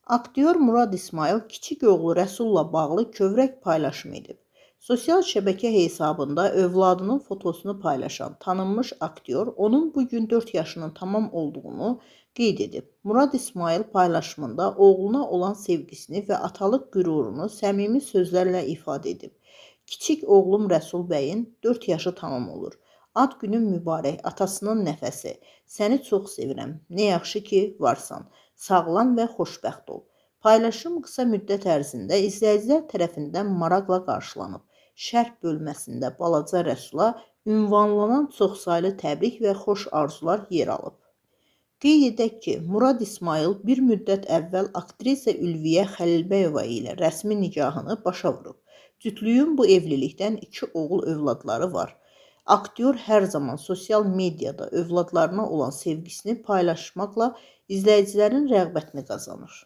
Aktyor Murad İsmayıl kiçik oğlu Rəsulla bağlı kövrək paylaşım edib. Sosial şəbəkə hesabında övladının fotosunu paylaşan tanınmış aktyor onun bu gün 4 yaşının tamam olduğunu qeyd edib. Murad İsmayıl paylaşımında oğluna olan sevgisini və atalıq qürurunu səmimi sözlərlə ifadə edib. Kiçik oğlum Rəsul bəyin 4 yaşı tamam olur. Ad günün mübarək, atasının nəfəsi. Səni çox sevirəm. Nə yaxşı ki, varsan. Sağlam və xoşbəxt ol. Paylaşım qısa müddət ərzində izləyicilər tərəfindən maraqla qarşılanıb. Şərh bölməsində balaca Rəsula ünvanlanan çoxsaylı təbrik və xoş arzular yer alıb. Qeyd edək ki, Murad İsmayıl bir müddət əvvəl aktrisa Ülviyə Xəlilbəyova ilə rəsmi nikahını başa vurub. Cütlüyün bu evlilikdən iki oğul övladları var. Aktyor hər zaman sosial mediada övladlarına olan sevgisini paylaşmaqla izləyicilərin rəğbətini qazanır.